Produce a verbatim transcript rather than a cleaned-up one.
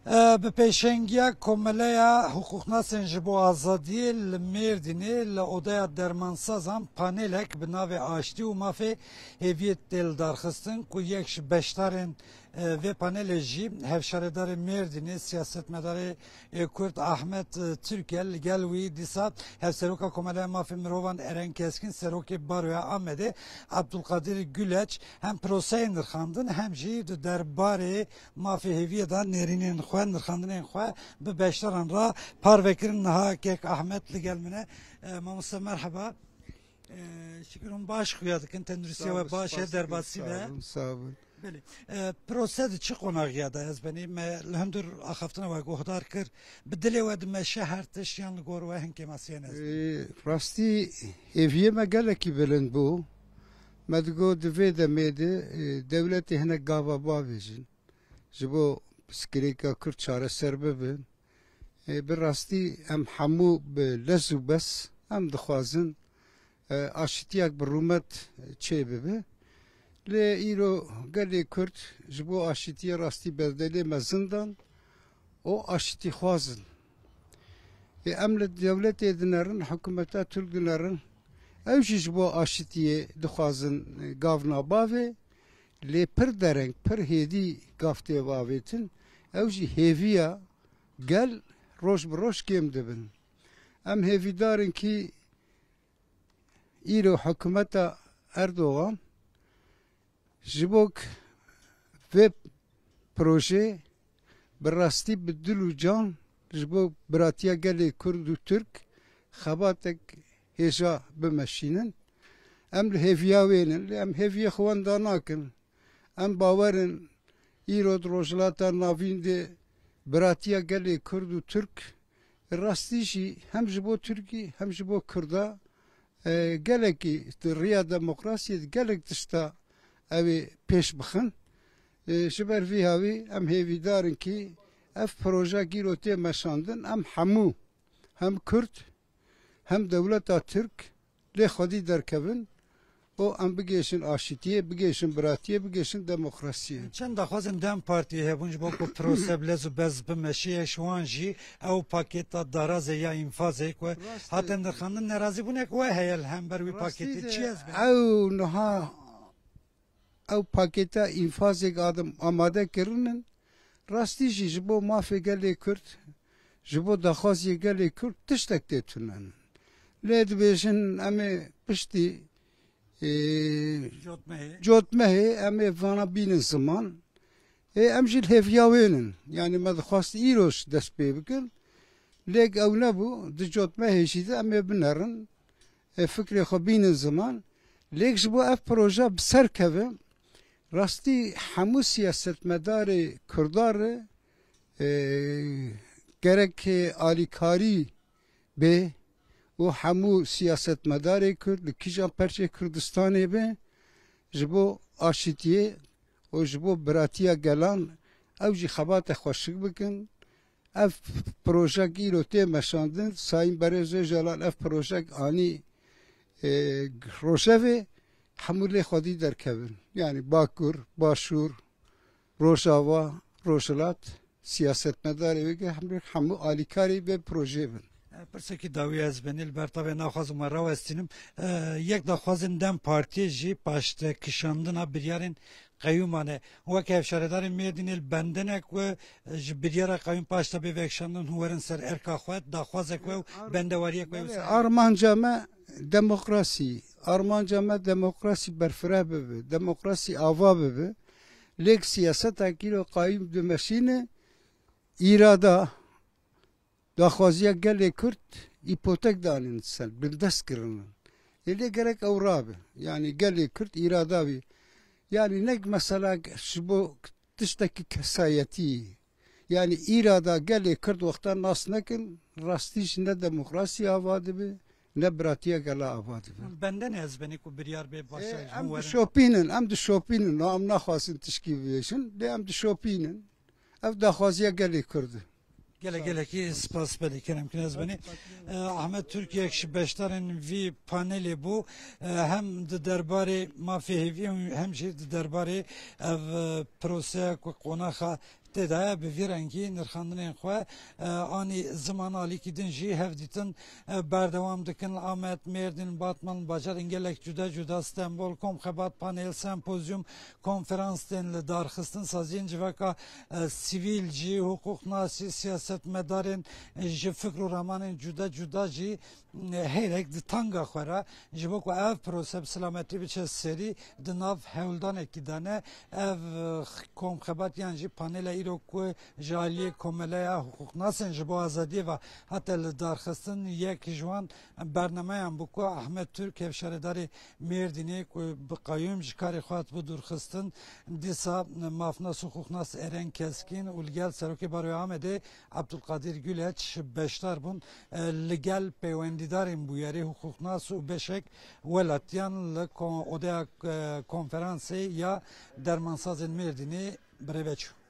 E, bi pêşengiya Komeleya Hiqûqnasên ji bo Azadiyê li Mêrdînê li Odeya Dermansazan panelek bi navê Aştî û Mafê Hêviyê tê lidarxistin ku yek ji beşdarên, e, vê panelê jî hevşaredarê Mêrdînê, siyasetmedarê, e, Kurd Ahmet, e, Tirk e. Li gel wî dîsa Hevseroka Komeleya Mafê Mirovan Eren Keskîn, Serokê Baroya Amedê Abdulkadir Güleç hem proseyê nirxandin hem jî di derbarê mafê hêviyê de nêrînên xwe, nirxandinên xwe bi beşdaran re parve kirin. Niha kek Ahmet li gel min e. E, mamoste merheba. E, şikir hûn baş xuya dikin, tenduristiya we baş e, derbasî be. Sağ olun, sağ olun. Belê. E, prose di çi qonaxiya de ez benî? Me li hundir axaftina we guhdar kir. Bi dilê we dimeşe her tişt yan li gor we hin kêmasiyên ez benî? E, rastî hêviyê me gelekî bilind bû. Me digot di vê demê de, e, dewletê hinek gava bavêjin. Ji bo pirsgirêka Kurd çareser bibe. E, bi rastî em hemû bi lez û bez em dixwazin, e, aşîtiyek bi rûmet çêbibe. Lê îro gelê Kurd ji bo aşîtiyê rastî bedelê mezin dan û aşîtîxwaz in. Ê em li dewletê dinerin, hikûmeta Tirk dinerin, ew jî ji bo aşîtiyê dixwazin, e, gavna bavê. Lê pir dereng, pir hêdî gav tê bavêtin, ew jî hêviya gel roj bi roj kêm dibin. Em hêvîdar in kî îro hikûmeta Erdogan ji bo k-, vê projê bi rastî bi dil û can ji bo biratiya gelê Kurd û Tirk xebatek hêja bimeşînin. Em li hêviya wê nin, lê em hêviyê xwe wenda nakin. Em bawer in îro di Rojhilata Navîn de biratiya gelê Kurd û Tirk rastî jî hem ji bo Tirkî hem ji bo Kurda, e, gelekî di riya demokrasiyê de gelek tişta ew ê pêş bixin. E, ji ber vî hawî em hêvîdar in kî ev proje îro tê meşandin, em hemû, hem Kurd hem dewleta Tirk lê xwedî derkevin û em bigêşin aşîtiyê, bigêşin biratiyê, bigêşin demokrasiyê. Çend daxwazên DEM Partiyê hebûn ji bo ku prose bi lez û bez bimeşe, ji wan jî ew pakêta darazê ya înfazê ku hate nirxandin, nerazîbûnek we heye li hember wî pakêtê? Çi ez be? Ew niha ew pakêta înfazê ku adim amade kirinin, rastî jî ji bo mafê gelê Kurd, ji bo daxwaziyê gelê Kurd tiştek tê tunen. Lê dibêjin em ê piştî, e, Cotmehê. Cotmehê em ê vana bînin ziman. Ê, em jî li hêviya wê nin. Yanî me dixwest îro ji dest pê bikin. Lêk ew nebû, di Cotmehê jî de em ê binerin. Ê, fikrê xwe bînin ziman. Lêk ji bo ev proje bi ser keve, rastî hemû siyasetmedarê Kurda re, ê, gerek alîkarî bê û hemû siyasetmedarê Kurd li kîjan perçê Kurdistanê be, ji bo aşîtiyê û ji bo biratiya gelan ew jî xebate xwe şik bikin. Ev projek îro tê meşandin, Sayîn Berêz Ocalan ev projek anî, e, rojevê, hemû lê xwedî derkevin. Yanî Bakur, Başûr, Rojava, Rojhilat, siyasetmedarê wê ke hemû, hemû alîkarî vê projeyê bin. E, pirsekî dawî ez benî li ber tavê naxwazim we rawestînim. E, yek daxwazên DEM Partiyê jî paştekişandina biryarên qeyûman e. Weke hevşaredarên Mêrdînê li bendenek we, e, ji biryara qeyûm paş de bê vekişandin hûn werin ser erka xwe, daxwazek we û bendewariyek we. Belê, ser armanca me demokrasî, armanca me demokrasî berfireh bibe, demokrasî ava bibe. Lêk siyasetek îro qayûm dimeşîne, îrada, daxwaziya gelê Kurd îpotek danîn ser, bindest kirinin. Ê lê gerek ew rabe. Yanî gelê Kurd îrada wî. Yanî nek mesela ji bo tiştekî kesayetî. Yanî îrada gelê Kurd wexta nas nekin, rastî jî ne demokrasî ava dibe, ne biratiya gela ava dibe. Hûn bende ne ez benî ku biryar bê başa. Ê, em dişopînin, em dişopînin, no, em naxwazin tişkî bibêjin, lê em dişopînin. Ev daxwaziya gelê Kurd e. Gelek, gelekî spas, belê, kerem kin ez benî. E, Ahmet Türk yek ji beşdarên vî panelê bû. E, hem di derbarê mafê hêvî hem, hem jî di derbarê ev, e, proseya ku qonaxa tê de ye, bi vî rengî nirxandinên xwe, e, anî ziman alîkî din jî hevdîtin, e, berdewam dikin. Li Amed, Mêrdîn, Batman, bajarên gelek cuda cuda, Stenbol, komxebat, panel, sempozyum, konferans tên li dar xistin. Saziyên civaka, e, sivîl jî, hiqûqnasî, siyasetmedarên, e, ji fikr û ramanên cuda cuda jî, e, hêrek di tanga xwe re, ji bo ku ev prose bi selametî biçe serî, di nav hewldanekî de ne. Ev, e, komxebat yan jî panela îro ku ji aliyê Komeleya Hiqûqnasên ji bo Azadiyê ve hate li dar xistin, yek ji wan bernameyan bû ku Ahmet Türk, hevşaredarê Mêrdînê ku bi qeyûm ji karê xwe hatibû dûrxistin, dîsa mafnas û hiqûqnas Eren Keskîn û li gel Serokê Baroya Amedê Abdulkadir Güleç beşdar bûn. E, li gel peywendîdarên bûyerê, hiqûqnas û beşek welatiyan li ko-, odeya, e, konferansê ya dermansazên Mêrdînê birêve çû.